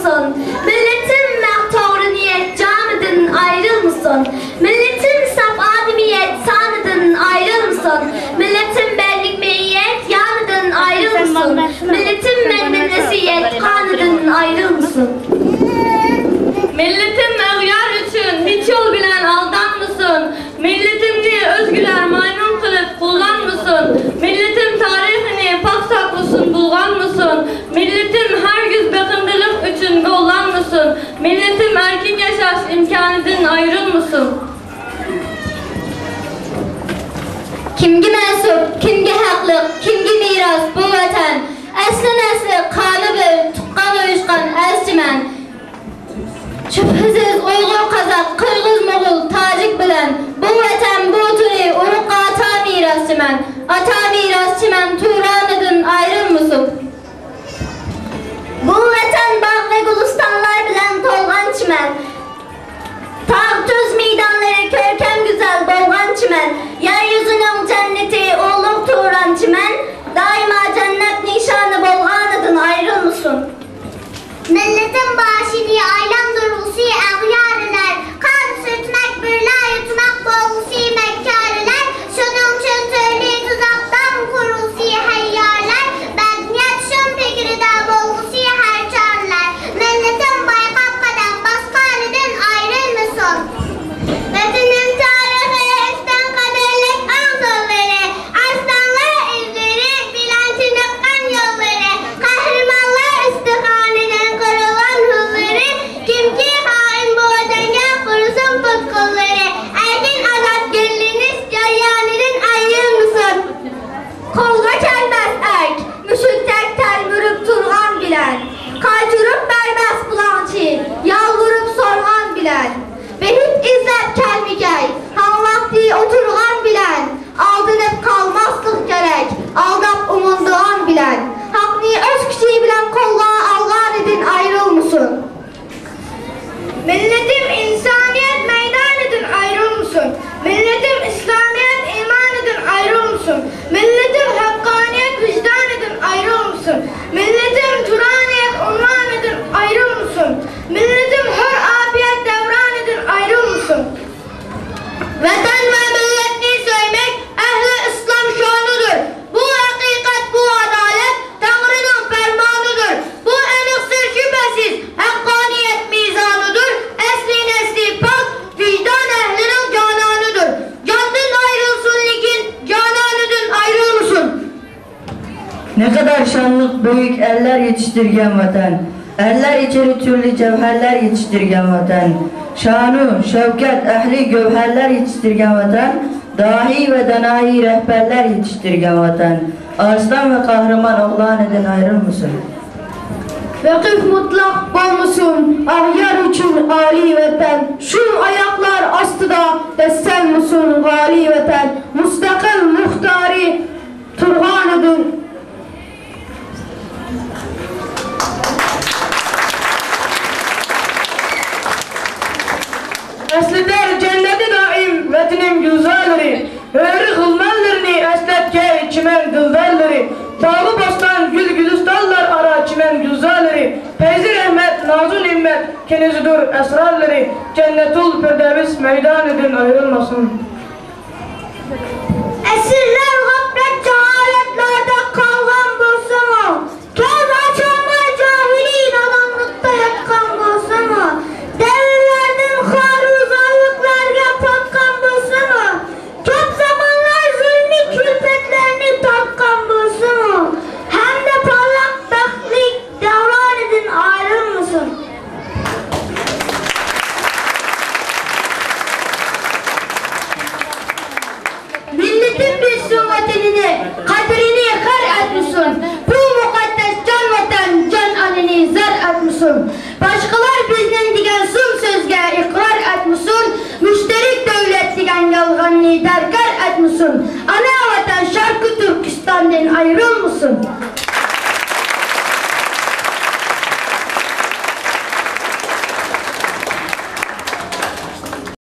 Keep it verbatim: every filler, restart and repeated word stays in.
مىللىتىم مەڭ توغرا نىيەت جامىدىن ئايرىلمىسۇن. مىللىتىم ساپ ئادىمىيەت سانىدىن ئايرىلمىسۇن. مىللىتىم بەللىك مەييەت يانىدىن ئايرىلمىسۇن. مىللىتىم مەندىن نەسىھەت قانىدىن ئايرىلمىسۇن. مىللىتىم ئەغيار ئۈچۈن ھېچ يول بىلەن ئالدانمىسۇن. مىللىتىمنى ئۆزگىلەر مايمۇن قىلىپ قۇللانمىسۇن. مىللىتىم تارىخىنى پاك ساقلىسۇن، بۇلغانمىسۇن. مىللىتىم ھەرگىز بېقىندىلىق ئۈچۈن گوللانمىسۇن. مىللىتىم ئەركىن ياشاش ئىمكانىدىن ئايرىلمىسۇن. كىمگە مەنسۇپ، كىمگە ھەقلىق، كىمگە مىراس بۇ ۋەتەن؟ ئەسلى نەسلى قانى بىر، تۇغقان ئۇيۇشقان ئەز چىمەن. شۈبھىسىز ئۇيغۇر، قازاق، قىرغىز، موغۇل، تاجىك بىلەن بۇ ۋەتەن، بۇ تۇرى ئۇرۇققا ئاتا مىراس چىمەن. ئاتا مىراس چىمەن تۇرانىدىن ئايرىلمىسۇن. بۇ ۋەتەن باغ ۋە گۈلىستانلار بىلەن تولغان چىمەن. تاغ، تۈز مەيدانلىرى كۆركەم گۈزەل بولغان چىمەن. يەر يۈزىنىڭ جەننىتى ئۇلۇغ تۇران چىمەن، دائىما جەننەت نىشانى بولغانىدىن ئايرىلمىسۇن. مىللىتىم باشىنى ئايلاندۇرغۇسى ئەغيارىلەر، قان سۈرتمەك بىرلا يۇتماق بولغۇسى مەككارىلەر، شۇنىڭ ئۈچۈن تۈرلۈك تۇزاقتان قۇرغۇسى ھەييارىلەر، بەدنىيەت شۇم پىكرىدە بولغۇسى ھەر چارىلەر، مىللىتىم بايقاپ قەدەم باسقانىدىن ئايرىلمىسۇن. ۋەتىنىم تارىخى ئۆستەڭ قەدىرلىك ئاڭ تاللىرى، ئارسلانلار ئىزلىرى بىلەن چېنىققان يوللىرى، قەھرىمانلار ئۇستىخانىدىن قۇرۇلغان ھۇللىرى، كىمكى خائىن بۇ ۋەتەنگە قۇرۇسۇن پۇت-قوللىرى، ئەركىن ئازاد گۈللىنىش جەريانىدىن ئايرىلمىسۇن. قولغا كەلمەس ئەرك، مۈشۈكتەك تەلمۈرۈپ تۇرغان بىلەن، قايتۇرۇپ بەرمەس بۇلاڭچى، يالۋۇرۇپ سورىغان بىلەن. بېھىپ ئىزدەپ كەلمىگەي، ھاڭلاقتى ئولتۇرغان بىلەن، ئالدىنىپ قالماسلىق كېرەك، ئالداپ ئۇنىدىغان بىلەن. ھەقنى ئۆز كۈچى بىلەن قولغا ئالغانىدىن ئايرىلمىسۇن. مىللىتىم ئىنسانىيەت مەيدانىدىن ئايرىلمىسۇن. مىللىتىم ئىسلامىيەت ئىمانىدىن ئايرىلمىسۇن. مىللىتىم ھەققانىيەت ۋىجدانىدىن ئايرىلمىسۇن. مىللىتىم تۇرانىيەت ئۇنۋانىدىن ئايرىلمىسۇن. مىللىتىم ھۆر ئاپىيەت دەۋرانىدىن ئايرىلمىسۇن. ۋەتەن ۋە مىللەتنى سۆيمەك ئەھلى ئىسلام شانىدۇر. بۇ ھەقىقەت، بۇ ئادالەت تەڭرىنىڭ پەرمانىدۇر. بۇ ئېنىق سىر شۈبھىسىز ھەققانىيەت مىزانىدۇر. ئەسلى نەسلى پاك ۋىجدان ئەھلىنىڭ جانانىدۇر. جاندىن ئايرىلسۇن، لېكىن جانانىدىن ئايرىلمىسۇن. نەقەدەر شانلىق بۈيۈك ئەرلەر يېتىشتۈرگەن ۋەتەن، ئەرلەر ئىچىدە تۈرلۈك جەۋھەرلەر يېتىشتۈرگەن ۋەتەن، شانۇ شەۋكەت ئەھلى گۆھەرلەر يېتىشتۈرگەن ۋەتەن، داھىي ۋە دانايى رەھبەرلەر يېتىشتۈرگەن ۋەتەن، ئارسلان ۋە قەھرىمان ئوغلانىدىن ئايرىلمىسۇن. ۋەقىف مۇتلەق بولمىسۇن ئاغيار ئۈچۈن ئالىي ۋەتەن، شۇم ئاياغلار ئاستىدا دەسسەلمىسۇن غالىي ۋەتەن، مۇستەقىل مۇختارى تۇرغانىدىن. ئەسلىدە جەننەتتە دائىم ۋەتىنىم گۈلزارلىرى، ھۆر غىلمانلىرىنى ئەسلەتكەي چىمەن دىلدارلىرى، باغۇ بوستان، گۈل گۈلىستانلار ئارا چىمەن گۈلزارلىرى، پەيزى رەھمەت، نازۇ نېمەت كەنىزىدۇر ئەسرارلىرى، جەننەتۇل پىردەۋس مەيدانىدىن ئايرىلمىسۇن. ئەسىرلەر غەپلەت، جاھالەتلەردە قالغان بولسىمۇ، كۆز ئاچالماي جاھىلىي نادانلىقتا ياتقان بولسىمۇ، دەۋرلەردىن خارۇ زالىملىقلارغا پاتقان بولسىمۇ، كۆپ زامانلار زۇلمى كۈلپەتلەرنى تارتقان بولسىمۇ، ھەمدە پارلاق بەختلىك دەۋرانىدىن ئايرىلمىسۇن. مىللىتىم بىلسۇن ۋەتىنىنى، قەدرىنى خەر ئەتمىسۇن. بۇ مۇقەددەس جان ۋەتەن، جان ئانىنى زەر ئەتمىسۇن. باشقىلار بىزنىڭ دېگەن سۇم سۆزگە ئىقرار ئەتمىسۇن. مۇشتەرەك دۆلەت دېگەن يالغاننى دەركار ئەتمىسۇن. ئانا ۋەتەن شەرقىي تۈركىستاندىن ئايرىلمىسۇن.